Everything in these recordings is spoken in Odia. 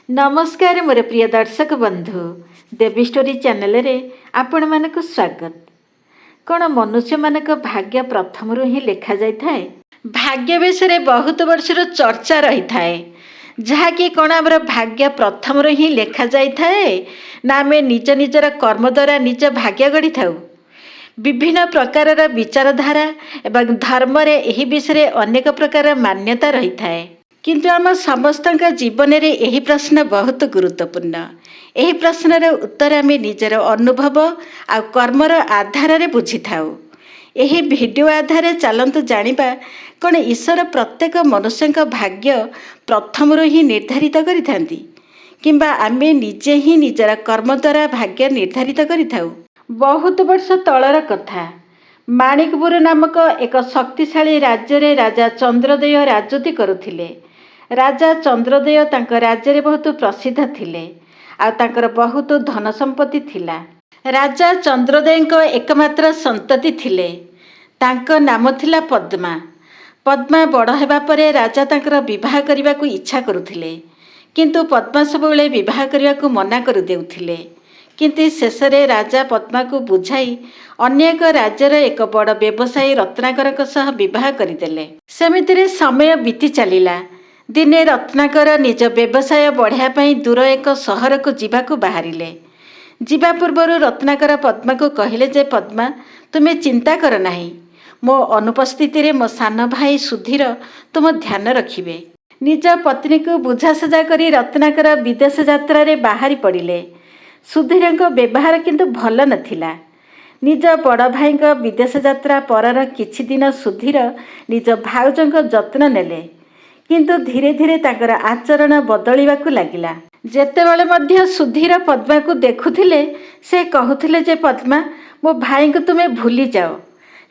ନମସ୍କାର ମୋର ପ୍ରିୟ ଦର୍ଶକ ବନ୍ଧୁ, ଦେବୀ ଷ୍ଟୋରି ଚ୍ୟାନେଲରେ ଆପଣମାନଙ୍କୁ ସ୍ୱାଗତ। କ'ଣ ମନୁଷ୍ୟମାନଙ୍କ ଭାଗ୍ୟ ପ୍ରଥମରୁ ହିଁ ଲେଖାଯାଇଥାଏ? ଭାଗ୍ୟ ବିଷୟରେ ବହୁତ ବର୍ଷରୁ ଚର୍ଚ୍ଚା ରହିଥାଏ, ଯାହାକି କ'ଣ ଆମର ଭାଗ୍ୟ ପ୍ରଥମରୁ ହିଁ ଲେଖାଯାଇଥାଏ ନା ଆମେ ନିଜ ନିଜର କର୍ମ ଦ୍ୱାରା ନିଜ ଭାଗ୍ୟ ଗଢ଼ିଥାଉ? ବିଭିନ୍ନ ପ୍ରକାରର ବିଚାରଧାରା ଏବଂ ଧର୍ମରେ ଏହି ବିଷୟରେ ଅନେକ ପ୍ରକାର ମାନ୍ୟତା ରହିଥାଏ। କିନ୍ତୁ ଆମ ସମସ୍ତଙ୍କ ଜୀବନରେ ଏହି ପ୍ରଶ୍ନ ବହୁତ ଗୁରୁତ୍ୱପୂର୍ଣ୍ଣ। ଏହି ପ୍ରଶ୍ନର ଉତ୍ତର ଆମେ ନିଜର ଅନୁଭବ ଆଉ କର୍ମର ଆଧାରରେ ବୁଝିଥାଉ। ଏହି ଭିଡ଼ିଓ ଆଧାରରେ ଚାଲନ୍ତୁ ଜାଣିବା, କ'ଣ ଈଶ୍ୱର ପ୍ରତ୍ୟେକ ମନୁଷ୍ୟଙ୍କ ଭାଗ୍ୟ ପ୍ରଥମରୁ ହିଁ ନିର୍ଦ୍ଧାରିତ କରିଥାନ୍ତି କିମ୍ବା ଆମେ ନିଜେ ହିଁ ନିଜର କର୍ମ ଦ୍ୱାରା ଭାଗ୍ୟ ନିର୍ଦ୍ଧାରିତ କରିଥାଉ? ବହୁତ ବର୍ଷ ତଳର କଥା। ମାଣିକପୁର ନାମକ ଏକ ଶକ୍ତିଶାଳୀ ରାଜ୍ୟରେ ରାଜା ଚନ୍ଦ୍ରୋଦୟ ରାଜୁତି କରୁଥିଲେ। ରାଜା ଚନ୍ଦ୍ରୋଦୟ ତାଙ୍କ ରାଜ୍ୟରେ ବହୁତ ପ୍ରସିଦ୍ଧ ଥିଲେ ଆଉ ତାଙ୍କର ବହୁତ ଧନ ସମ୍ପତ୍ତି ଥିଲା। ରାଜା ଚନ୍ଦ୍ରୋଦୟଙ୍କ ଏକମାତ୍ର ସନ୍ତତି ଥିଲେ। ତାଙ୍କ ନାମ ଥିଲା ପଦ୍ମା। ପଦ୍ମା ବଡ଼ ହେବା ପରେ ରାଜା ତାଙ୍କର ବିବାହ କରିବାକୁ ଇଚ୍ଛା କରୁଥିଲେ। କିନ୍ତୁ ପଦ୍ମା ସବୁବେଳେ ବିବାହ କରିବାକୁ ମନା କରିଦେଉଥିଲେ। କିନ୍ତୁ ଶେଷରେ ରାଜା ପଦ୍ମାକୁ ବୁଝାଇ ଅନ୍ୟ ଏକ ରାଜ୍ୟର ଏକ ବଡ଼ ବ୍ୟବସାୟୀ ରତ୍ନାକରଙ୍କ ସହ ବିବାହ କରିଦେଲେ। ସେମିତିରେ ସମୟ ବିତି ଚାଲିଲା। ଦିନେ ରତ୍ନାକର ନିଜ ବ୍ୟବସାୟ ବଢ଼ାଇବା ପାଇଁ ଦୂର ଏକ ସହରକୁ ଯିବାକୁ ବାହାରିଲେ। ଯିବା ପୂର୍ବରୁ ରତ୍ନାକର ପଦ୍ମାକୁ କହିଲେ ଯେ, "ପଦ୍ମା, ତୁମେ ଚିନ୍ତା କର ନାହିଁ। ମୋ ଅନୁପସ୍ଥିତିରେ ମୋ ସାନ ଭାଇ ସୁଧୀର ତୁମ ଧ୍ୟାନ ରଖିବେ।" ନିଜ ପତ୍ନୀକୁ ବୁଝାସୁଝା କରି ରତ୍ନାକର ବିଦେଶ ଯାତ୍ରାରେ ବାହାରି ପଡ଼ିଲେ। ସୁଧୀରଙ୍କ ବ୍ୟବହାର କିନ୍ତୁ ଭଲ ନଥିଲା। ନିଜ ବଡ଼ ଭାଇଙ୍କ ବିଦେଶ ଯାତ୍ରା ପରର କିଛି ଦିନ ସୁଧୀର ନିଜ ଭାଉଜଙ୍କ ଯତ୍ନ ନେଲେ। କିନ୍ତୁ ଧୀରେ ଧୀରେ ତାଙ୍କର ଆଚରଣ ବଦଳିବାକୁ ଲାଗିଲା। ଯେତେବେଳେ ମଧ୍ୟ ସୁଧୀର ପଦ୍ମାକୁ ଦେଖୁଥିଲେ, ସେ କହୁଥିଲେ ଯେ, "ପଦ୍ମା, ମୋ ଭାଇଙ୍କୁ ତୁମେ ଭୁଲିଯାଅ।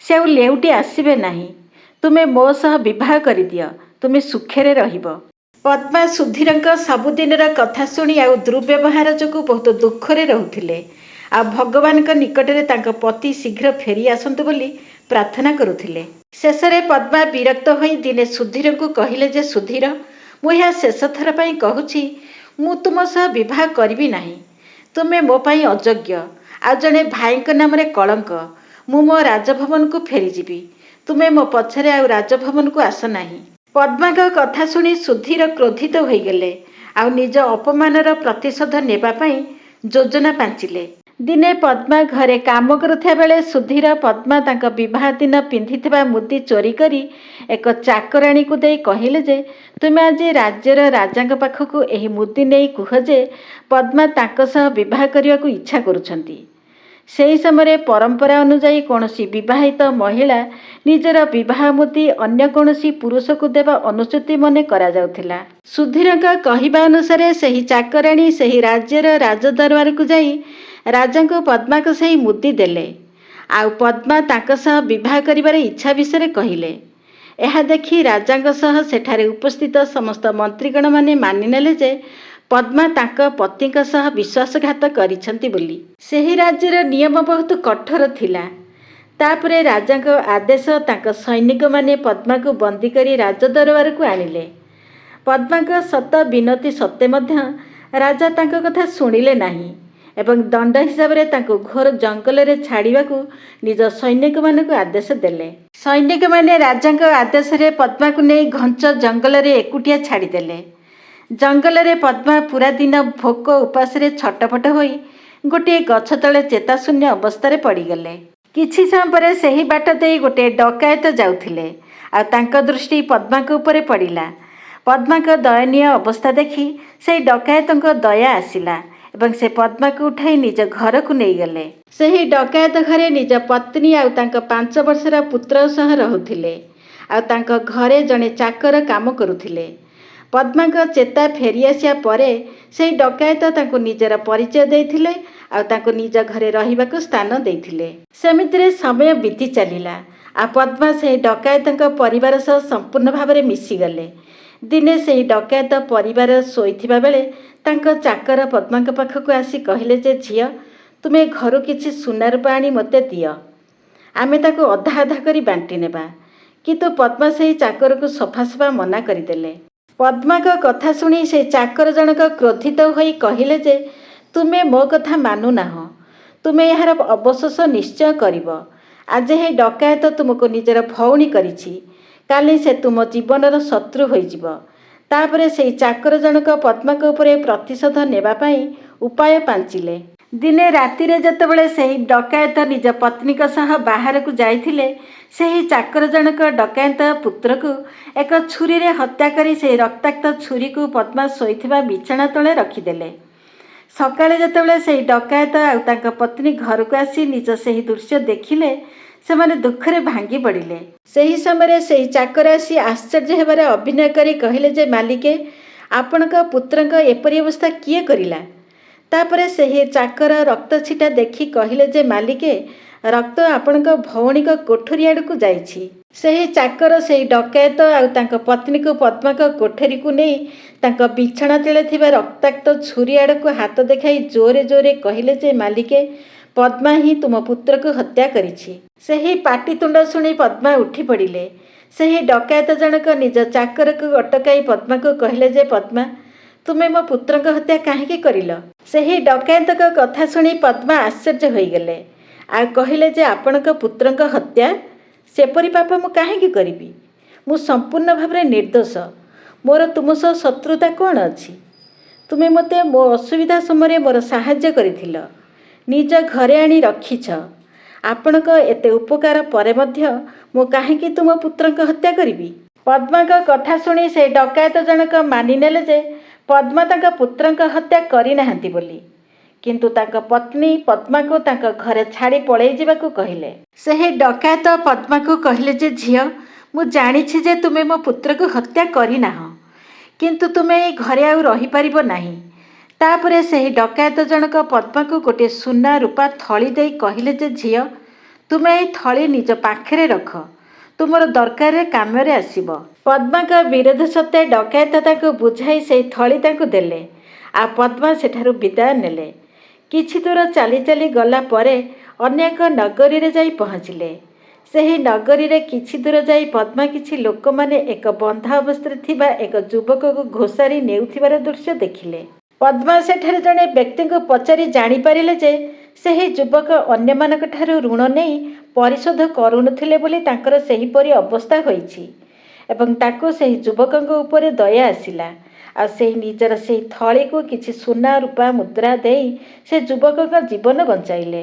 ସେ ଆଉ ଲେଉଟି ଆସିବେ ନାହିଁ। ତୁମେ ମୋ ସହ ବିବାହ କରିଦିଅ। ତୁମେ ସୁଖରେ ରହିବ।" ପଦ୍ମା ସୁଧୀରଙ୍କ ସବୁଦିନର କଥା ଶୁଣି ଆଉ ଦୁର୍ବ୍ୟବହାର ଯୋଗୁଁ ବହୁତ ଦୁଃଖରେ ରହୁଥିଲେ ଆଉ ଭଗବାନଙ୍କ ନିକଟରେ ତାଙ୍କ ପତି ଶୀଘ୍ର ଫେରି ଆସନ୍ତୁ ବୋଲି ପ୍ରାର୍ଥନା କରୁଥିଲେ। ଶେଷରେ ପଦ୍ମା ବିରକ୍ତ ହୋଇ ଦିନେ ସୁଧୀରଙ୍କୁ କହିଲେ ଯେ, "ସୁଧୀର, ମୁଁ ଏହା ଶେଷ ଥର ପାଇଁ କହୁଛି, ମୁଁ ତୁମ ସହ ବିବାହ କରିବି ନାହିଁ। ତୁମେ ମୋ ପାଇଁ ଅଯୋଗ୍ୟ ଆଉ ଜଣେ ଭାଇଙ୍କ ନାମରେ କଳଙ୍କ। ମୁଁ ମୋ ରାଜଭବନକୁ ଫେରିଯିବି। ତୁମେ ମୋ ପଛରେ ଆଉ ରାଜଭବନକୁ ଆସ ନାହିଁ।" ପଦ୍ମାଙ୍କ କଥା ଶୁଣି ସୁଧୀର କ୍ରୋଧିତ ହୋଇଗଲେ ଆଉ ନିଜ ଅପମାନର ପ୍ରତିଶୋଧ ନେବା ପାଇଁ ଯୋଜନା ପାଞ୍ଚିଲେ। ଦିନେ ପଦ୍ମା ଘରେ କାମ କରୁଥିବା ବେଳେ ସୁଧୀର ପଦ୍ମା ତାଙ୍କ ବିବାହ ଦିନ ପିନ୍ଧିଥିବା ମୁଦି ଚୋରି କରି ଏକ ଚାକରାଣୀକୁ ଦେଇ କହିଲେ ଯେ, "ତୁମେ ଆଜି ରାଜ୍ୟର ରାଜାଙ୍କ ପାଖକୁ ଏହି ମୁଦି ନେଇ କୁହ ଯେ ପଦ୍ମା ତାଙ୍କ ସହ ବିବାହ କରିବାକୁ ଇଚ୍ଛା କରୁଛନ୍ତି।" ସେହି ସମୟରେ ପରମ୍ପରା ଅନୁଯାୟୀ କୌଣସି ବିବାହିତ ମହିଳା ନିଜର ବିବାହ ମୁଦି ଅନ୍ୟ କୌଣସି ପୁରୁଷକୁ ଦେବା ଅନୁଚିତ ମନେ କରାଯାଉଥିଲା। ସୁଧୀରଙ୍କ କହିବା ଅନୁସାରେ ସେହି ଚାକରାଣୀ ସେହି ରାଜ୍ୟର ରାଜଦରବାରକୁ ଯାଇ ରାଜାଙ୍କୁ ପଦ୍ମାଙ୍କ ସେହି ମୁଦି ଦେଲେ ଆଉ ପଦ୍ମା ତାଙ୍କ ସହ ବିବାହ କରିବାର ଇଚ୍ଛା ବିଷୟରେ କହିଲେ। ଏହା ଦେଖି ରାଜାଙ୍କ ସହ ସେଠାରେ ଉପସ୍ଥିତ ସମସ୍ତ ମନ୍ତ୍ରୀଗଣମାନେ ମାନିନେଲେ ଯେ ପଦ୍ମା ତାଙ୍କ ପତିଙ୍କ ସହ ବିଶ୍ୱାସଘାତ କରିଛନ୍ତି ବୋଲି। ସେହି ରାଜ୍ୟର ନିୟମ ବହୁତ କଠୋର ଥିଲା। ତାପରେ ରାଜାଙ୍କ ଆଦେଶ, ତାଙ୍କ ସୈନିକମାନେ ପଦ୍ମାକୁ ବନ୍ଦୀ କରି ରାଜଦରବାରକୁ ଆଣିଲେ। ପଦ୍ମାଙ୍କ ଶତ ବିନତି ସତ୍ତ୍ୱେ ମଧ୍ୟ ରାଜା ତାଙ୍କ କଥା ଶୁଣିଲେ ନାହିଁ ଏବଂ ଦଣ୍ଡ ହିସାବରେ ତାଙ୍କୁ ଘୋର ଜଙ୍ଗଲରେ ଛାଡ଼ିବାକୁ ନିଜ ସୈନିକମାନଙ୍କୁ ଆଦେଶ ଦେଲେ। ସୈନିକମାନେ ରାଜାଙ୍କ ଆଦେଶରେ ପଦ୍ମାକୁ ନେଇ ଘଞ୍ଚ ଜଙ୍ଗଲରେ ଏକୁଟିଆ ଛାଡ଼ିଦେଲେ। ଜଙ୍ଗଲରେ ପଦ୍ମା ପୁରା ଦିନ ଭୋକ ଉପାସରେ ଛଟପଟ ହୋଇ ଗୋଟିଏ ଗଛ ତଳେ ଚେତାଶୂନ୍ୟ ଅବସ୍ଥାରେ ପଡ଼ିଗଲେ। କିଛି ସମୟ ପରେ ସେହି ବାଟ ଦେଇ ଗୋଟିଏ ଡକାୟତ ଯାଉଥିଲେ ଆଉ ତାଙ୍କ ଦୃଷ୍ଟି ପଦ୍ମାଙ୍କ ଉପରେ ପଡ଼ିଲା। ପଦ୍ମାଙ୍କ ଦୟନୀୟ ଅବସ୍ଥା ଦେଖି ସେହି ଡକାୟତଙ୍କ ଦୟା ଆସିଲା ଏବଂ ସେ ପଦ୍ମାକୁ ଉଠାଇ ନିଜ ଘରକୁ ନେଇଗଲେ। ସେହି ଡକାୟତ ଘରେ ନିଜ ପତ୍ନୀ ଆଉ ତାଙ୍କ 5 ବର୍ଷର ପୁତ୍ର ସହ ରହୁଥିଲେ ଆଉ ତାଙ୍କ ଘରେ ଜଣେ ଚାକର କାମ କରୁଥିଲେ। ପଦ୍ମାଙ୍କ ଚେତା ଫେରିଆସିବା ପରେ ସେହି ଡକାୟତ ତାଙ୍କୁ ନିଜର ପରିଚୟ ଦେଇଥିଲେ ଆଉ ତାଙ୍କୁ ନିଜ ଘରେ ରହିବାକୁ ସ୍ଥାନ ଦେଇଥିଲେ। ସେମିତିରେ ସମୟ ବିତି ଚାଲିଲା ଆଉ ପଦ୍ମା ସେହି ଡକାୟତଙ୍କ ପରିବାର ସହ ସମ୍ପୂର୍ଣ୍ଣ ଭାବରେ ମିଶିଗଲେ। ଦିନେ ସେହି ଡକାୟତ ପରିବାର ଶୋଇଥିବା ବେଳେ ତାଙ୍କ ଚାକର ପଦ୍ମାଙ୍କ ପାଖକୁ ଆସି କହିଲେ ଯେ, "ଝିଅ, ତୁମେ ଘରୁ କିଛି ସୁନା ରୂପା ଆଣି ମୋତେ ଦିଅ। ଆମେ ତାକୁ ଅଧା ଅଧା କରି ବାଣ୍ଟି ନେବା।" କିନ୍ତୁ ପଦ୍ମା ସେହି ଚାକରକୁ ସଫା ସଫା ମନା କରିଦେଲେ। ପଦ୍ମାଙ୍କ କଥା ଶୁଣି ସେ ଚାକର ଜଣକ କ୍ରୋଧିତ ହୋଇ କହିଲେ ଯେ ତୁମେ ମୋ କଥା ମାନୁନାହଁ, ତୁମେ ଏହାର ଅବଶୋଷ ନିଶ୍ଚୟ କରିବ। ଆଜି ଏହି ଡକାୟତ ତୁମକୁ ନିଜର ଭଉଣୀ କରିଛି, କାଲି ସେ ତୁମ ଜୀବନର ଶତ୍ରୁ ହୋଇଯିବ। ତାପରେ ସେଇ ଚାକର ଜଣକ ପଦ୍ମାଙ୍କ ଉପରେ ପ୍ରତିଶୋଧ ନେବା ପାଇଁ ଉପାୟ ପାଞ୍ଚିଲେ। ଦିନେ ରାତିରେ ଯେତେବେଳେ ସେହି ଡକାୟତ ନିଜ ପତ୍ନୀଙ୍କ ସହ ବାହାରକୁ ଯାଇଥିଲେ, ସେହି ଚାକର ଜଣକ ଡକାୟତ ପୁତ୍ରକୁ ଏକ ଛୁରୀରେ ହତ୍ୟା କରି ସେହି ରକ୍ତାକ୍ତ ଛୁରୀକୁ ପଦ୍ମା ଶୋଇଥିବା ବିଛଣା ତଳେ ରଖିଦେଲେ। ସକାଳେ ଯେତେବେଳେ ସେହି ଡକାୟତ ଆଉ ତାଙ୍କ ପତ୍ନୀ ଘରକୁ ଆସି ନିଜ ସେହି ଦୃଶ୍ୟ ଦେଖିଲେ, ସେମାନେ ଦୁଃଖରେ ଭାଙ୍ଗି ପଡ଼ିଲେ। ସେହି ସମୟରେ ସେହି ଚାକର ଆସି ଆଶ୍ଚର୍ଯ୍ୟ ହେବାର ଅଭିନୟ କରି କହିଲେ ଯେ ମାଲିକେ, ଆପଣଙ୍କ ପୁତ୍ରଙ୍କ ଏପରି ଅବସ୍ଥା କିଏ କରିଲା? ତାପରେ ସେହି ଚାକର ରକ୍ତ ଛିଟା ଦେଖି କହିଲେ ଯେ ମାଲିକେ, ରକ୍ତ ଆପଣଙ୍କ ଭଉଣୀଙ୍କ କୋଠରୀ ଆଡ଼କୁ ଯାଇଛି। ସେହି ଚାକର ସେହି ଡକାୟତ ଆଉ ତାଙ୍କ ପତ୍ନୀକୁ ପଦ୍ମାଙ୍କ କୋଠରୀକୁ ନେଇ ତାଙ୍କ ବିଛଣା ତଳେ ଥିବା ରକ୍ତାକ୍ତ ଛୁରୀ ଆଡ଼କୁ ହାତ ଦେଖାଇ ଜୋରେ ଜୋରେ କହିଲେ ଯେ ମାଲିକେ, ପଦ୍ମା ହିଁ ତୁମ ପୁତ୍ରକୁ ହତ୍ୟା କରିଛି। ସେହି ପାଟିତୁଣ୍ଡ ଶୁଣି ପଦ୍ମା ଉଠି ପଡ଼ିଲେ। ସେହି ଡକାୟତ ଜଣକ ନିଜ ଚାକରକୁ ଅଟକାଇ ପଦ୍ମାକୁ କହିଲେ ଯେ ପଦ୍ମା, ତୁମେ ମୋ ପୁତ୍ରଙ୍କ ହତ୍ୟା କାହିଁକି କରିଲ? ସେହି ଡକାୟତଙ୍କ କଥା ଶୁଣି ପଦ୍ମା ଆଶ୍ଚର୍ଯ୍ୟ ହୋଇଗଲେ ଆଉ କହିଲେ ଯେ ଆପଣଙ୍କ ପୁତ୍ରଙ୍କ ହତ୍ୟା, ସେପରି ପାପ ମୁଁ କାହିଁକି କରିବି? ମୁଁ ସମ୍ପୂର୍ଣ୍ଣ ଭାବରେ ନିର୍ଦ୍ଦୋଷ। ମୋର ତୁମ ସହ ଶତ୍ରୁତା କ'ଣ ଅଛି? ତୁମେ ମୋତେ ମୋ ଅସୁବିଧା ସମୟରେ ମୋର ସାହାଯ୍ୟ କରିଥିଲ, ନିଜ ଘରେ ଆଣି ରଖିଛ। ଆପଣଙ୍କ ଏତେ ଉପକାର ପରେ ମଧ୍ୟ ମୁଁ କାହିଁକି ତୁମ ପୁତ୍ରଙ୍କ ହତ୍ୟା କରିବି? ପଦ୍ମାଙ୍କ କଥା ଶୁଣି ସେ ଡକାୟତ ଜଣକ ମାନିନେଲେ ଯେ ପଦ୍ମା ତାଙ୍କ ପୁତ୍ରଙ୍କ ହତ୍ୟା କରିନାହାନ୍ତି ବୋଲି, କିନ୍ତୁ ତାଙ୍କ ପତ୍ନୀ ପଦ୍ମାକୁ ତାଙ୍କ ଘରେ ଛାଡ଼ି ପଳେଇ ଯିବାକୁ କହିଲେ। ସେହି ଡକାୟତ ପଦ୍ମାକୁ କହିଲେ ଯେ ଝିଅ, ମୁଁ ଜାଣିଛି ଯେ ତୁମେ ମୋ ପୁତ୍ରକୁ ହତ୍ୟା କରିନାହଁ, କିନ୍ତୁ ତୁମେ ଏଇ ଘରେ ଆଉ ରହିପାରିବ ନାହିଁ। ତାପରେ ସେହି ଡକାୟତ ଜଣକ ପଦ୍ମାକୁ ଗୋଟିଏ ସୁନା ରୂପା ଥଳି ଦେଇ କହିଲେ ଯେ ଝିଅ, ତୁମେ ଏହି ଥଳି ନିଜ ପାଖରେ ରଖ, ତୁମର ଦରକାରରେ କାମରେ ଆସିବ। ପଦ୍ମାଙ୍କ ବିରୋଧ ସତ୍ତ୍ୱେ ଡକାୟତ ତାଙ୍କୁ ବୁଝାଇ ସେହି ଥଳି ତାଙ୍କୁ ଦେଲେ ଆଉ ପଦ୍ମା ସେଠାରୁ ବିଦାୟ ନେଲେ। କିଛି ଦୂର ଚାଲି ଚାଲି ଗଲା ପରେ ଅନ୍ୟ ଏକ ନଗରୀରେ ଯାଇ ପହଞ୍ଚିଲେ। ସେହି ନଗରୀରେ କିଛି ଦୂର ଯାଇ ପଦ୍ମା କିଛି ଲୋକମାନେ ଏକ ବନ୍ଧା ଅବସ୍ଥାରେ ଥିବା ଏକ ଯୁବକକୁ ଘୋଷାରି ନେଉଥିବାର ଦୃଶ୍ୟ ଦେଖିଲେ। ପଦ୍ମା ସେଠାରେ ଜଣେ ବ୍ୟକ୍ତିଙ୍କୁ ପଚାରି ଜାଣିପାରିଲେ ଯେ ସେହି ଯୁବକ ଅନ୍ୟମାନଙ୍କଠାରୁ ଋଣ ନେଇ ପରିଶୋଧ କରୁନଥିଲେ ବୋଲି ତାଙ୍କର ସେହିପରି ଅବସ୍ଥା ହୋଇଛି ଏବଂ ତାଙ୍କୁ ସେହି ଯୁବକଙ୍କ ଉପରେ ଦୟା ଆସିଲା ଆଉ ସେହି ନିଜର ସେହି ଥଳିକୁ କିଛି ସୁନା ରୂପା ମୁଦ୍ରା ଦେଇ ସେ ଯୁବକଙ୍କ ଜୀବନ ବଞ୍ଚାଇଲେ।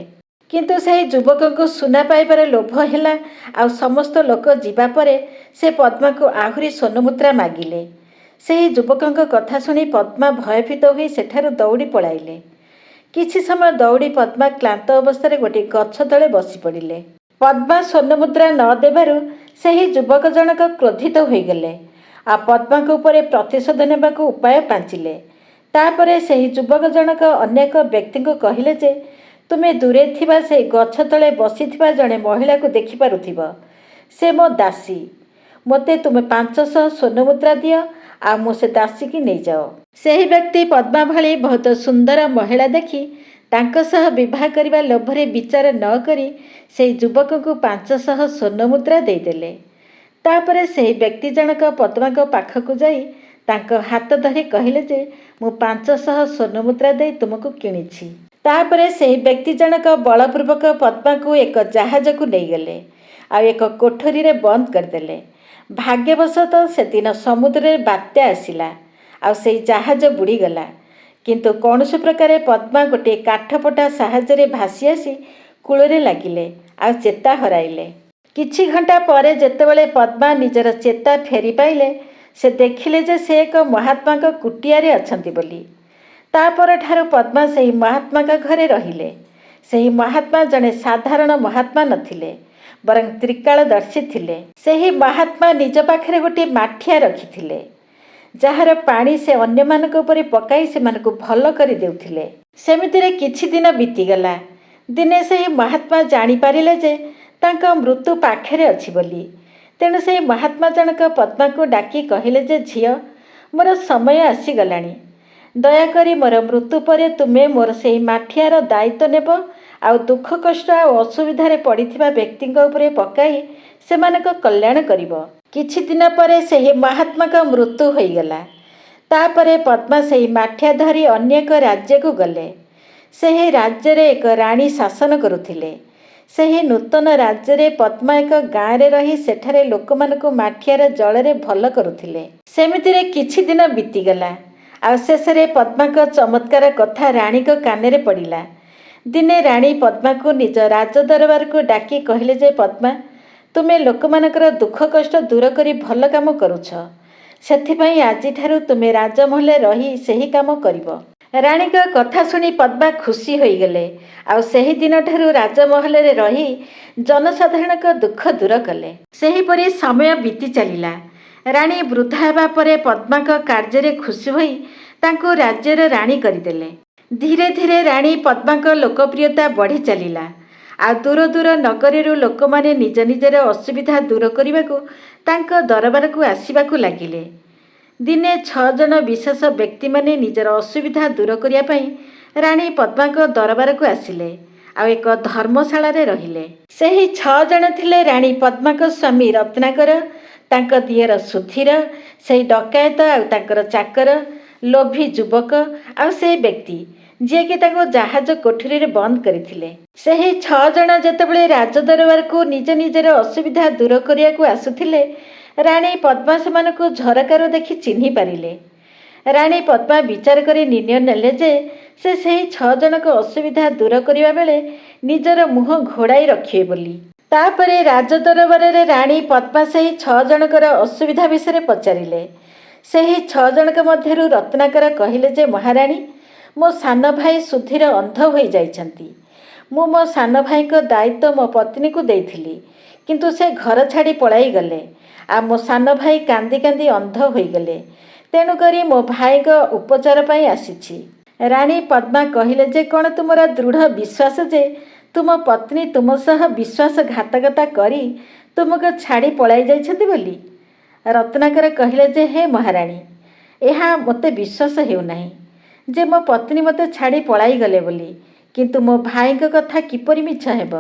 କିନ୍ତୁ ସେହି ଯୁବକଙ୍କୁ ସୁନା ପାଇବାର ଲୋଭ ହେଲା ଆଉ ସମସ୍ତ ଲୋକ ଯିବା ପରେ ସେ ପଦ୍ମାକୁ ଆହୁରି ସ୍ୱର୍ଣ୍ଣମୁଦ୍ରା ମାଗିଲେ। ସେହି ଯୁବକଙ୍କ କଥା ଶୁଣି ପଦ୍ମା ଭୟଭୀତ ହୋଇ ସେଠାରୁ ଦୌଡ଼ି ପଳାଇଲେ। କିଛି ସମୟ ଦୌଡ଼ି ପଦ୍ମା କ୍ଳାନ୍ତ ଅବସ୍ଥାରେ ଗୋଟିଏ ଗଛ ତଳେ ବସି ପଡ଼ିଲେ। ପଦ୍ମା ସ୍ୱର୍ଣ୍ଣମୁଦ୍ରା ନ ଦେବାରୁ ସେହି ଯୁବକ ଜଣକ କ୍ରୋଧିତ ହୋଇଗଲେ ଆଉ ପଦ୍ମାଙ୍କ ଉପରେ ପ୍ରତିଶୋଧ ନେବାକୁ ଉପାୟ ପାଞ୍ଚିଲେ। ତାପରେ ସେହି ଯୁବକ ଜଣକ ଅନ୍ୟ ଏକ ବ୍ୟକ୍ତିଙ୍କୁ କହିଲେ ଯେ ତୁମେ ଦୂରେ ଥିବା ସେହି ଗଛ ତଳେ ବସିଥିବା ଜଣେ ମହିଳାକୁ ଦେଖିପାରୁଥିବ, ସେ ମୋ ଦାସୀ। ମୋତେ ତୁମେ 500 ସ୍ୱର୍ଣ୍ଣମୁଦ୍ରା ଦିଅ ଆଉ ମୁଁ ସେ ଦାସୀକି ନେଇଯାଅ। ସେହି ବ୍ୟକ୍ତି ପଦ୍ମା ଭଳି ବହୁତ ସୁନ୍ଦର ମହିଳା ଦେଖି ତାଙ୍କ ସହ ବିବାହ କରିବା ଲୋଭରେ ବିଚାର ନ କରି ସେହି ଯୁବକଙ୍କୁ 500 ସ୍ୱର୍ଣ୍ଣମୁଦ୍ରା ଦେଇଦେଲେ। ତାପରେ ସେହି ବ୍ୟକ୍ତି ଜଣକ ପଦ୍ମାଙ୍କ ପାଖକୁ ଯାଇ ତାଙ୍କ ହାତ ଧରି କହିଲେ ଯେ ମୁଁ 500 ସ୍ୱର୍ଣ୍ଣମୁଦ୍ରା ଦେଇ ତୁମକୁ କିଣିଛି। ତାପରେ ସେହି ବ୍ୟକ୍ତି ଜଣକ ବଳପୂର୍ବକ ପଦ୍ମାକୁ ଏକ ଜାହାଜକୁ ନେଇଗଲେ ଆଉ ଏକ କୋଠରୀରେ ବନ୍ଦ କରିଦେଲେ। ଭାଗ୍ୟବଶତଃ ସେଦିନ ସମୁଦ୍ରରେ ବାତ୍ୟା ଆସିଲା ଆଉ ସେହି ଜାହାଜ ବୁଡ଼ିଗଲା। କିନ୍ତୁ କୌଣସି ପ୍ରକାରେ ପଦ୍ମା ଗୋଟିଏ କାଠପଟା ସାହାଯ୍ୟରେ ଭାସି ଆସି କୂଳରେ ଲାଗିଲେ ଆଉ ଚେତା ହରାଇଲେ। କିଛି ଘଣ୍ଟା ପରେ ଯେତେବେଳେ ପଦ୍ମା ନିଜର ଚେତା ଫେରି ପାଇଲେ, ସେ ଦେଖିଲେ ଯେ ସେ ଏକ ମହାତ୍ମାଙ୍କ କୁଟିଆରେ ଅଛନ୍ତି ବୋଲି। ତାପରଠାରୁ ପଦ୍ମା ସେହି ମହାତ୍ମାଙ୍କ ଘରେ ରହିଲେ। ସେହି ମହାତ୍ମା ଜଣେ ସାଧାରଣ ମହାତ୍ମା ନଥିଲେ, ବରଂ ତ୍ରିକାଳଦର୍ଶୀ ଥିଲେ। ସେହି ମହାତ୍ମା ନିଜ ପାଖରେ ଗୋଟିଏ ମାଠିଆ ରଖିଥିଲେ, ଯାହାର ପାଣି ସେ ଅନ୍ୟମାନଙ୍କ ଉପରେ ପକାଇ ସେମାନଙ୍କୁ ଭଲ କରିଦେଉଥିଲେ। ସେମିତିରେ କିଛି ଦିନ ବିତିଗଲା। ଦିନେ ସେହି ମହାତ୍ମା ଜାଣିପାରିଲେ ଯେ ତାଙ୍କ ମୃତ୍ୟୁ ପାଖରେ ଅଛି ବୋଲି। ତେଣୁ ସେହି ମହାତ୍ମା ଜଣକ ପଦ୍ମାକୁ ଡାକି କହିଲେ ଯେ ଝିଅ, ମୋର ସମୟ ଆସିଗଲାଣି। ଦୟାକରି ମୋର ମୃତ୍ୟୁ ପରେ ତୁମେ ମୋର ସେହି ମାଠିଆର ଦାୟିତ୍ୱ ନେବ ଆଉ ଦୁଃଖ କଷ୍ଟ ଆଉ ଅସୁବିଧାରେ ପଡ଼ିଥିବା ବ୍ୟକ୍ତିଙ୍କ ଉପରେ ପକାଇ ସେମାନଙ୍କ କଲ୍ୟାଣ କରିବ। କିଛି ଦିନ ପରେ ସେହି ମହାତ୍ମାଙ୍କ ମୃତ୍ୟୁ ହୋଇଗଲା। ତାପରେ ପଦ୍ମା ସେହି ମାଠିଆ ଧରି ଅନ୍ୟ ଏକ ରାଜ୍ୟକୁ ଗଲେ। ସେହି ରାଜ୍ୟରେ ଏକ ରାଣୀ ଶାସନ କରୁଥିଲେ। ସେହି ନୂତନ ରାଜ୍ୟରେ ପଦ୍ମା ଏକ ଗାଁରେ ରହି ସେଠାରେ ଲୋକମାନଙ୍କୁ ମାଠିଆର ଜଳରେ ଭଲ କରୁଥିଲେ। ସେମିତିରେ କିଛି ଦିନ ବିତିଗଲା, ଆଉ ଶେଷରେ ପଦ୍ମାଙ୍କ ଚମତ୍କାର କଥା ରାଣୀଙ୍କ କାନରେ ପଡ଼ିଲା। ଦିନେ ରାଣୀ ପଦ୍ମାକୁ ନିଜ ରାଜ ଦରବାରକୁ ଡାକି କହିଲେ ଯେ ପଦ୍ମା, ତୁମେ ଲୋକମାନଙ୍କର ଦୁଃଖ କଷ୍ଟ ଦୂର କରି ଭଲ କାମ କରୁଛ, ସେଥିପାଇଁ ଆଜିଠାରୁ ତୁମେ ରାଜମହଲରେ ରହି ସେହି କାମ କରିବ। ରାଣୀଙ୍କ କଥା ଶୁଣି ପଦ୍ମା ଖୁସି ହୋଇଗଲେ, ଆଉ ସେହି ଦିନଠାରୁ ରାଜମହଲରେ ରହି ଜନସାଧାରଣଙ୍କ ଦୁଃଖ ଦୂର କଲେ। ସେହିପରି ସମୟ ବିତି ଚାଲିଲା। ରାଣୀ ବୃଦ୍ଧା ହେବା ପରେ ପଦ୍ମାଙ୍କ କାର୍ଯ୍ୟରେ ଖୁସି ହୋଇ ତାଙ୍କୁ ରାଜ୍ୟର ରାଣୀ କରିଦେଲେ। ଧୀରେ ଧୀରେ ରାଣୀ ପଦ୍ମାଙ୍କ ଲୋକପ୍ରିୟତା ବଢ଼ି ଚାଲିଲା, ଆଉ ଦୂର ଦୂର ନଗରୀରୁ ଲୋକମାନେ ନିଜ ନିଜର ଅସୁବିଧା ଦୂର କରିବାକୁ ତାଙ୍କ ଦରବାରକୁ ଆସିବାକୁ ଲାଗିଲେ। ଦିନେ 6 ଜଣ ବିଶେଷ ବ୍ୟକ୍ତିମାନେ ନିଜର ଅସୁବିଧା ଦୂର କରିବା ପାଇଁ ରାଣୀ ପଦ୍ମାଙ୍କ ଦରବାରକୁ ଆସିଲେ, ଆଉ ଏକ ଧର୍ମଶାଳାରେ ରହିଲେ। ସେହି 6 ଜଣ ଥିଲେ ରାଣୀ ପଦ୍ମାଙ୍କ ସ୍ୱାମୀ ରତ୍ନାକର, ତାଙ୍କ ଦିଅର ସୁଧୀର, ସେହି ଡକାୟତ ଆଉ ତାଙ୍କର ଚାକର, ଲୋଭୀ ଯୁବକ, ଆଉ ସେହି ବ୍ୟକ୍ତି ଯିଏକି ତାଙ୍କୁ ଜାହାଜ କୋଠରୀରେ ବନ୍ଦ କରିଥିଲେ। ସେହି 6 ଜଣ ଯେତେବେଳେ ରାଜଦରବାରକୁ ନିଜ ନିଜର ଅସୁବିଧା ଦୂର କରିବାକୁ ଆସୁଥିଲେ, ରାଣୀ ପଦ୍ମା ସେମାନଙ୍କୁ ଝରକାରୁ ଦେଖି ଚିହ୍ନି ପାରିଲେ। ରାଣୀ ପଦ୍ମା ବିଚାର କରି ନିର୍ଣ୍ଣୟ ନେଲେ ଯେ ସେ ସେହି 6 ଜଣଙ୍କ ଅସୁବିଧା ଦୂର କରିବା ବେଳେ ନିଜର ମୁହଁ ଘୋଡ଼ାଇ ରଖିବେ ବୋଲି। ତାପରେ ରାଜଦରବାରରେ ରାଣୀ ପଦ୍ମା ସେହି 6 ଜଣଙ୍କର ଅସୁବିଧା ବିଷୟରେ ପଚାରିଲେ। ସେହି 6 ଜଣଙ୍କ ମଧ୍ୟରୁ ରତ୍ନାକର କହିଲେ ଯେ ମହାରାଣୀ, ମୋ ସାନ ଭାଇ ସୁଧୀର ଅନ୍ଧ ହୋଇଯାଇଛନ୍ତି। ମୁଁ ମୋ ସାନ ଭାଇଙ୍କ ଦାୟିତ୍ୱ ମୋ ପତ୍ନୀକୁ ଦେଇଥିଲି, କିନ୍ତୁ ସେ ଘର ଛାଡ଼ି ପଳାଇଗଲେ, ଆଉ ମୋ ସାନ ଭାଇ କାନ୍ଦି କାନ୍ଦି ଅନ୍ଧ ହୋଇଗଲେ। ତେଣୁକରି ମୋ ଭାଇଙ୍କ ଉପଚାର ପାଇଁ ଆସିଛି। ରାଣୀ ପଦ୍ମା କହିଲେ ଯେ କ'ଣ ତୁମର ଦୃଢ଼ ବିଶ୍ୱାସ ଯେ ତୁମ ପତ୍ନୀ ତୁମ ସହ ବିଶ୍ୱାସଘାତକତା କରି ତୁମକୁ ଛାଡ଼ି ପଳାଇ ଯାଇଛନ୍ତି ବୋଲି? ରତ୍ନାକର କହିଲେ ଯେ ହେ ମହାରାଣୀ, ଏହା ମୋତେ ବିଶ୍ୱାସ ହେଉନାହିଁ ଯେ ମୋ ପତ୍ନୀ ମୋତେ ଛାଡ଼ି ପଳାଇଗଲେ ବୋଲି, କିନ୍ତୁ ମୋ ଭାଇଙ୍କ କଥା କିପରି ମିଛ ହେବ?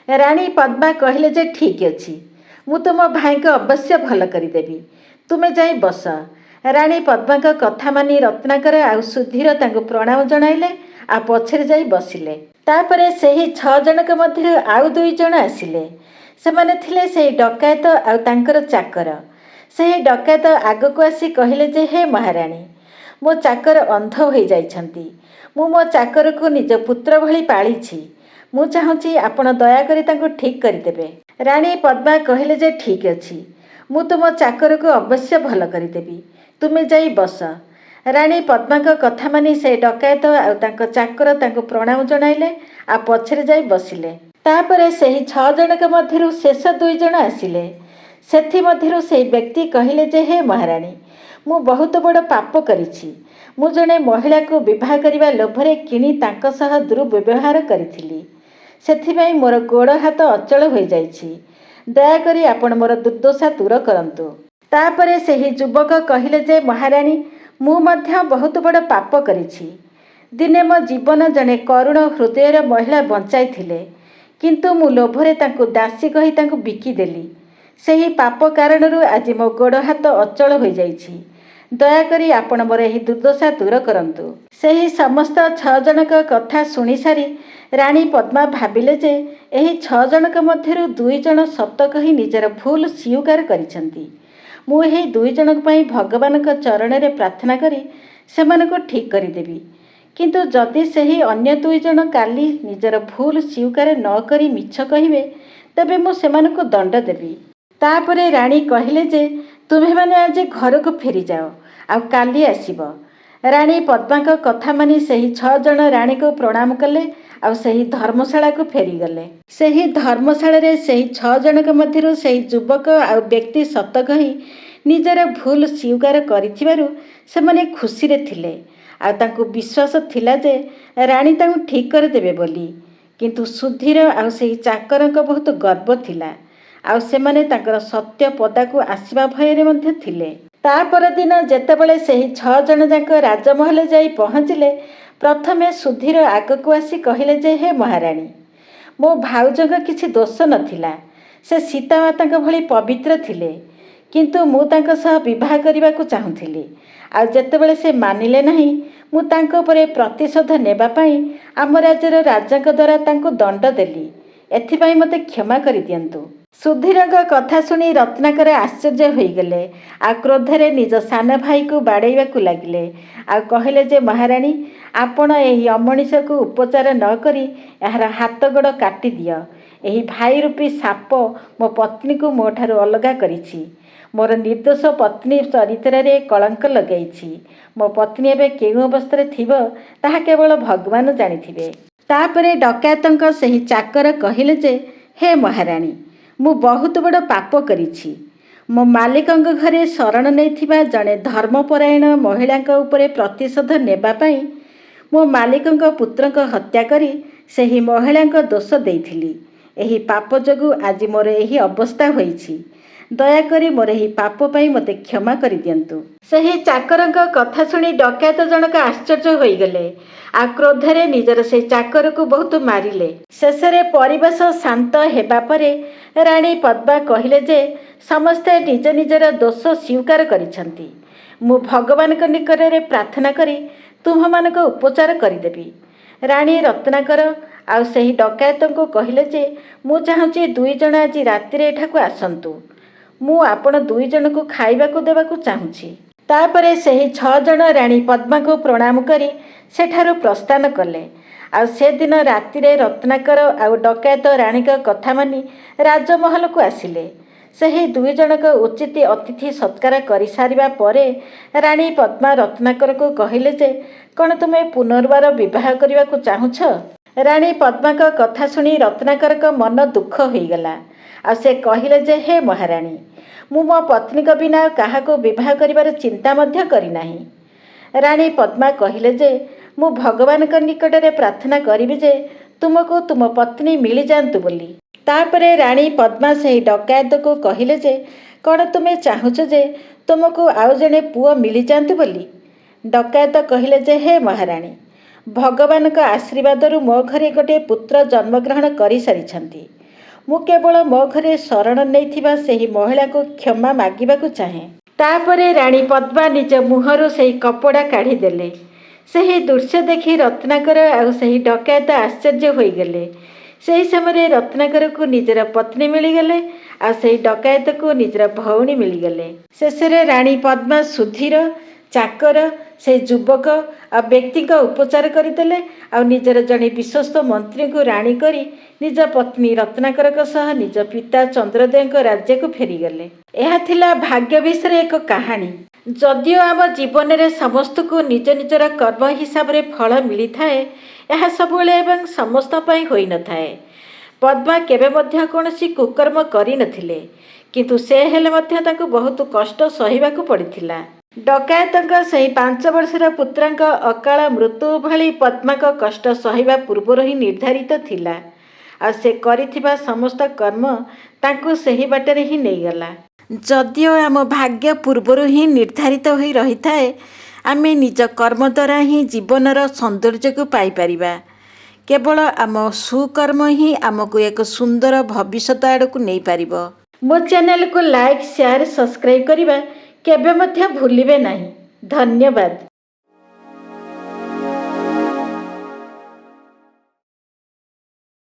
ରାଣୀ ପଦ୍ମା କହିଲେ ଯେ ଠିକ୍ ଅଛି, ମୁଁ ତୁମ ଭାଇଙ୍କ ଅବଶ୍ୟ ଭଲ କରିଦେବି, ତୁମେ ଯାଇ ବସ। ରାଣୀ ପଦ୍ମାଙ୍କ କଥା ମାନି ରତ୍ନାକର ଆଉ ସୁଧୀର ତାଙ୍କୁ ପ୍ରଣାମ ଜଣାଇଲେ, ଆଉ ପଛରେ ଯାଇ ବସିଲେ। ତାପରେ ସେହି 6 ଜଣଙ୍କ ମଧ୍ୟରୁ ଆଉ 2 ଜଣ ଆସିଲେ। ସେମାନେ ଥିଲେ ସେହି ଡକାୟତ ଆଉ ତାଙ୍କର ଚାକର। ସେହି ଡକାୟତ ଆଗକୁ ଆସି କହିଲେ ଯେ ହେ ମହାରାଣୀ, ମୋ ଚାକର ଅନ୍ଧ ହୋଇଯାଇଛନ୍ତି। ମୁଁ ମୋ ଚାକରକୁ ନିଜ ପୁତ୍ର ଭଳି ପାଳିଛି। ମୁଁ ଚାହୁଁଛି ଆପଣ ଦୟାକରି ତାଙ୍କୁ ଠିକ୍ କରିଦେବେ। ରାଣୀ ପଦ୍ମା କହିଲେ ଯେ ଠିକ୍ ଅଛି, ମୁଁ ତୁମ ଚାକରକୁ ଅବଶ୍ୟ ଭଲ କରିଦେବି, ତୁମେ ଯାଇ ବସ। ରାଣୀ ପଦ୍ମାଙ୍କ କଥା ମାନି ସେ ଡକାୟତ ଆଉ ତାଙ୍କ ଚାକର ତାଙ୍କୁ ପ୍ରଣାମ ଜଣାଇଲେ, ଆଉ ପଛରେ ଯାଇ ବସିଲେ। ତାପରେ ସେହି 6 ଜଣଙ୍କ ମଧ୍ୟରୁ ଶେଷ 2 ଜଣ ଆସିଲେ। ସେଥିମଧ୍ୟରୁ ସେହି ବ୍ୟକ୍ତି କହିଲେ ଯେ ହେ ମହାରାଣୀ, ମୁଁ ବହୁତ ବଡ଼ ପାପ କରିଛି। ମୁଁ ଜଣେ ମହିଳାକୁ ବିବାହ କରିବା ଲୋଭରେ କିଣି ତାଙ୍କ ସହ ଦୁର୍ବ୍ୟବହାର କରିଥିଲି। ସେଥିପାଇଁ ମୋର ଗୋଡ଼ ହାତ ଅଚଳ ହୋଇଯାଇଛି। ଦୟାକରି ଆପଣ ମୋର ଦୁର୍ଦ୍ଦଶା ଦୂର କରନ୍ତୁ। ତାପରେ ସେହି ଯୁବକ କହିଲେ ଯେ ମହାରାଣୀ, ମୁଁ ମଧ୍ୟ ବହୁତ ବଡ଼ ପାପ କରିଛି। ଦିନେ ମୋ ଜୀବନ ଜଣେ କରୁଣ ହୃଦୟର ମହିଳା ବଞ୍ଚାଇଥିଲେ, କିନ୍ତୁ ମୁଁ ଲୋଭରେ ତାଙ୍କୁ ଦାସୀ କହି ତାଙ୍କୁ ବିକିଦେଲି। ସେହି ପାପ କାରଣରୁ ଆଜି ମୋ ଗୋଡ଼ ହାତ ଅଚଳ ହୋଇଯାଇଛି। ଦୟାକରି ଆପଣ ମୋର ଏହି ଦୁର୍ଦ୍ଦଶା ଦୂର କରନ୍ତୁ। ସେହି ସମସ୍ତ 6 ଜଣଙ୍କ କଥା ଶୁଣିସାରି ରାଣୀ ପଦ୍ମା ଭାବିଲେ ଯେ ଏହି 6 ଜଣଙ୍କ ମଧ୍ୟରୁ 2 ଜଣ ସତ କହି ନିଜର ଭୁଲ ସ୍ୱୀକାର କରିଛନ୍ତି। ମୁଁ ଏହି 2 ଜଣଙ୍କ ପାଇଁ ଭଗବାନଙ୍କ ଚରଣରେ ପ୍ରାର୍ଥନା କରି ସେମାନଙ୍କୁ ଠିକ୍ କରିଦେବି। କିନ୍ତୁ ଯଦି ସେହି ଅନ୍ୟ 2 ଜଣ କାଲି ନିଜର ଭୁଲ ସ୍ୱୀକାର ନ କରି ମିଛ କହିବେ, ତେବେ ମୁଁ ସେମାନଙ୍କୁ ଦଣ୍ଡ ଦେବି। ତାପରେ ରାଣୀ କହିଲେ ଯେ ତୁମେମାନେ ଆଜି ଘରକୁ ଫେରିଯାଅ, ଆଉ କାଲି ଆସିବ। ରାଣୀ ପଦ୍ମାଙ୍କ କଥା ମାନି ସେହି 6 ଜଣ ରାଣୀକୁ ପ୍ରଣାମ କଲେ, ଆଉ ସେହି ଧର୍ମଶାଳାକୁ ଫେରିଗଲେ। ସେହି ଧର୍ମଶାଳାରେ ସେହି 6 ଜଣଙ୍କ ମଧ୍ୟରୁ ସେହି ଯୁବକ ଆଉ ବ୍ୟକ୍ତି ସତ କହି ନିଜର ଭୁଲ ସ୍ୱୀକାର କରିଥିବାରୁ ସେମାନେ ଖୁସିରେ ଥିଲେ, ଆଉ ତାଙ୍କୁ ବିଶ୍ୱାସ ଥିଲା ଯେ ରାଣୀ ତାଙ୍କୁ ଠିକ୍ କରିଦେବେ ବୋଲି। କିନ୍ତୁ ସୁଧୀର ଆଉ ସେହି ଚାକରଙ୍କ ବହୁତ ଗର୍ବ ଥିଲା, ଆଉ ସେମାନେ ତାଙ୍କର ସତ୍ୟ ପଦାକୁ ଆସିବା ଭୟରେ ମଧ୍ୟ ଥିଲେ। ତା ପରଦିନ ଯେତେବେଳେ ସେହି 6 ଜଣ ଯାକ ରାଜମହଲ ଯାଇ ପହଞ୍ଚିଲେ, ପ୍ରଥମେ ସୁଧୀର ଆଗକୁ ଆସି କହିଲେ ଯେ ହେ ମହାରାଣୀ, ମୋ ଭାଉଜଙ୍କ କିଛି ଦୋଷ ନଥିଲା। ସେ ସୀତାମାତାଙ୍କ ଭଳି ପବିତ୍ର ଥିଲେ, କିନ୍ତୁ ମୁଁ ତାଙ୍କ ସହ ବିବାହ କରିବାକୁ ଚାହୁଁଥିଲି, ଆଉ ଯେତେବେଳେ ସେ ମାନିଲେ ନାହିଁ, ମୁଁ ତାଙ୍କ ଉପରେ ପ୍ରତିଶୋଧ ନେବା ପାଇଁ ଆମ ରାଜ୍ୟର ରାଜାଙ୍କ ଦ୍ୱାରା ତାଙ୍କୁ ଦଣ୍ଡ ଦେଲି। ଏଥିପାଇଁ ମୋତେ କ୍ଷମା କରିଦିଅନ୍ତୁ। ସୁଧୀରଙ୍କ କଥା ଶୁଣି ରତ୍ନାକର ଆଶ୍ଚର୍ଯ୍ୟ ହୋଇଗଲେ ଆଉ କ୍ରୋଧରେ ନିଜ ସାନ ଭାଇକୁ ବାଡ଼େଇବାକୁ ଲାଗିଲେ ଆଉ କହିଲେ ଯେ, ମହାରାଣୀ, ଆପଣ ଏହି ଅମଣିଷକୁ ଉପଚାର ନ କରି ଏହାର ହାତ ଗୋଡ଼ କାଟିଦିଅ। ଏହି ଭାଇ ରୂପୀ ସାପ ମୋ ପତ୍ନୀକୁ ମୋ ଠାରୁ ଅଲଗା କରିଛି, ମୋର ନିର୍ଦ୍ଦୋଷ ପତ୍ନୀ ଚରିତ୍ରରେ କଳଙ୍କ ଲଗାଇଛି। ମୋ ପତ୍ନୀ ଏବେ କେଉଁ ଅବସ୍ଥାରେ ଥିବ, ତାହା କେବଳ ଭଗବାନ ଜାଣିଥିବେ। ତାପରେ ଡକାୟତଙ୍କ ସେହି ଚାକର କହିଲେ ଯେ, ହେ ମହାରାଣୀ, ମୁଁ ବହୁତ ବଡ଼ ପାପ କରିଛି। ମୋ ମାଲିକଙ୍କ ଘରେ ଶରଣ ନେଇଥିବା ଜଣେ ଧର୍ମପରାୟଣ ମହିଳାଙ୍କ ଉପରେ ପ୍ରତିଶୋଧ ନେବା ପାଇଁ ମୋ ମାଲିକଙ୍କ ପୁତ୍ରଙ୍କ ହତ୍ୟା କରି ସେହି ମହିଳାଙ୍କ ଦୋଷ ଦେଇଥିଲି। ଏହି ପାପ ଯୋଗୁଁ ଆଜି ମୋର ଏହି ଅବସ୍ଥା ହୋଇଛି। ଦୟାକରି ମୋର ଏହି ପାପ ପାଇଁ ମୋତେ କ୍ଷମା କରିଦିଅନ୍ତୁ। ସେହି ଚାକରଙ୍କ କଥା ଶୁଣି ଡକାୟତ ଜଣକ ଆଶ୍ଚର୍ଯ୍ୟ ହୋଇଗଲେ ଆଉ କ୍ରୋଧରେ ନିଜର ସେହି ଚାକରକୁ ବହୁତ ମାରିଲେ। ଶେଷରେ ପରିବେଶ ଶାନ୍ତ ହେବା ପରେ ରାଣୀ ପଦ୍ମା କହିଲେ ଯେ, ସମସ୍ତେ ନିଜ ନିଜର ଦୋଷ ସ୍ୱୀକାର କରିଛନ୍ତି। ମୁଁ ଭଗବାନଙ୍କ ନିକଟରେ ପ୍ରାର୍ଥନା କରି ତୁମ୍ଭମାନଙ୍କ ଉପଚାର କରିଦେବି। ରାଣୀ ରତ୍ନାକର ଆଉ ସେହି ଡକାୟତଙ୍କୁ କହିଲେ ଯେ, ମୁଁ ଚାହୁଁଛି ଦୁଇ ଜଣ ଆଜି ରାତିରେ ଏଠାକୁ ଆସନ୍ତୁ। ମୁଁ ଆପଣ ଦୁଇ ଜଣଙ୍କୁ ଖାଇବାକୁ ଦେବାକୁ ଚାହୁଁଛି। ତାପରେ ସେହି ଛଅ ଜଣ ରାଣୀ ପଦ୍ମାକୁ ପ୍ରଣାମ କରି ସେଠାରୁ ପ୍ରସ୍ଥାନ କଲେ। ଆଉ ସେଦିନ ରାତିରେ ରତ୍ନାକର ଆଉ ଡକାୟତ ରାଣୀଙ୍କ କଥା ମାନି ରାଜମହଲକୁ ଆସିଲେ। ସେହି ଦୁଇ ଜଣଙ୍କ ଉଚିତ ଅତିଥି ସତ୍କାର କରିସାରିବା ପରେ ରାଣୀ ପଦ୍ମା ରତ୍ନାକରଙ୍କୁ କହିଲେ ଯେ, କ'ଣ ତୁମେ ପୁନର୍ବାର ବିବାହ କରିବାକୁ ଚାହୁଁଛ? ରାଣୀ ପଦ୍ମାଙ୍କ କଥା ଶୁଣି ରତ୍ନାକରଙ୍କ ମନ ଦୁଃଖ ହୋଇଗଲା ଆଉ ସେ କହିଲେ ଯେ, ହେ ମହାରାଣୀ, ମୁଁ ମୋ ପତ୍ନୀଙ୍କ ବିନା କାହାକୁ ବିବାହ କରିବାର ଚିନ୍ତା ମଧ୍ୟ କରିନାହିଁ। ରାଣୀ ପଦ୍ମା କହିଲେ ଯେ, ମୁଁ ଭଗବାନଙ୍କ ନିକଟରେ ପ୍ରାର୍ଥନା କରିବି ଯେ ତୁମକୁ ତୁମ ପତ୍ନୀ ମିଳିଯାଆନ୍ତୁ ବୋଲି। ତାପରେ ରାଣୀ ପଦ୍ମା ସେହି ଡକାୟତକୁ କହିଲେ ଯେ, କ'ଣ ତୁମେ ଚାହୁଁଛ ଯେ ତୁମକୁ ଆଉ ଜଣେ ପୁଅ ମିଳିଯାଆନ୍ତୁ ବୋଲି? ଡକାୟତ କହିଲେ ଯେ, ହେ ମହାରାଣୀ, ଭଗବାନଙ୍କ ଆଶୀର୍ବାଦରୁ ମୋ ଘରେ ଗୋଟିଏ ପୁତ୍ର ଜନ୍ମଗ୍ରହଣ କରିସାରିଛନ୍ତି। ମୁଁ କେବଳ ମୋ ଘରେ ଶରଣ ନେଇଥିବା ସେହି ମହିଳାଙ୍କୁ କ୍ଷମା ମାଗିବାକୁ ଚାହେଁ। ତାପରେ ରାଣୀ ପଦ୍ମା ନିଜ ମୁହଁରୁ ସେହି କପଡ଼ା କାଢ଼ିଦେଲେ। ସେହି ଦୃଶ୍ୟ ଦେଖି ରତ୍ନାକର ଆଉ ସେହି ଡକାୟତ ଆଶ୍ଚର୍ଯ୍ୟ ହୋଇଗଲେ। ସେହି ସମୟରେ ରତ୍ନାକରକୁ ନିଜର ପତ୍ନୀ ମିଳିଗଲେ ଆଉ ସେହି ଡକାୟତକୁ ନିଜର ଭଉଣୀ ମିଳିଗଲେ। ଶେଷରେ ରାଣୀ ପଦ୍ମା ସୁଧୀର, ଚାକର, ସେ ଯୁବକ ଆଉ ବ୍ୟକ୍ତିଙ୍କ ଉପଚାର କରିଦେଲେ ଆଉ ନିଜର ଜଣେ ବିଶ୍ୱସ୍ତ ମନ୍ତ୍ରୀଙ୍କୁ ରାଣୀ କରି ନିଜ ପତ୍ନୀ ରତ୍ନାକରଙ୍କ ସହ ନିଜ ପିତା ଚନ୍ଦ୍ରୋଦୟଙ୍କ ରାଜ୍ୟକୁ ଫେରିଗଲେ। ଏହା ଥିଲା ଭାଗ୍ୟ ବିଷୟରେ ଏକ କାହାଣୀ। ଯଦିଓ ଆମ ଜୀବନରେ ସମସ୍ତଙ୍କୁ ନିଜ ନିଜର କର୍ମ ହିସାବରେ ଫଳ ମିଳିଥାଏ, ଏହା ସବୁବେଳେ ଏବଂ ସମସ୍ତଙ୍କ ପାଇଁ ହୋଇନଥାଏ। ପଦ୍ମା କେବେ ମଧ୍ୟ କୌଣସି କୁକର୍ମ କରିନଥିଲେ, କିନ୍ତୁ ସେ ହେଲେ ମଧ୍ୟ ତାଙ୍କୁ ବହୁତ କଷ୍ଟ ସହିବାକୁ ପଡ଼ିଥିଲା। ଡକାୟତଙ୍କ ସେହି 5 ବର୍ଷର ପୁତ୍ରଙ୍କ ଅକାଳ ମୃତ୍ୟୁ ଭଳି ପଦ୍ମାଙ୍କ କଷ୍ଟ ସହିବା ପୂର୍ବରୁ ହିଁ ନିର୍ଦ୍ଧାରିତ ଥିଲା ଆଉ ସେ କରିଥିବା ସମସ୍ତ କର୍ମ ତାଙ୍କୁ ସେହି ବାଟରେ ହିଁ ନେଇଗଲା। ଯଦିଓ ଆମ ଭାଗ୍ୟ ପୂର୍ବରୁ ହିଁ ନିର୍ଦ୍ଧାରିତ ହୋଇ ରହିଥାଏ, ଆମେ ନିଜ କର୍ମ ଦ୍ୱାରା ହିଁ ଜୀବନର ସୌନ୍ଦର୍ଯ୍ୟକୁ ପାଇପାରିବା। କେବଳ ଆମ ସୁକର୍ମ ହିଁ ଆମକୁ ଏକ ସୁନ୍ଦର ଭବିଷ୍ୟତ ଆଡ଼କୁ ନେଇପାରିବ। ମୋ ଚ୍ୟାନେଲକୁ ଲାଇକ୍, ସେୟାର, ସବସ୍କ୍ରାଇବ୍ କରିବା କେବେ ମଧ୍ୟ ଭୁଲିବେ ନାହିଁ। ଧନ୍ୟବାଦ।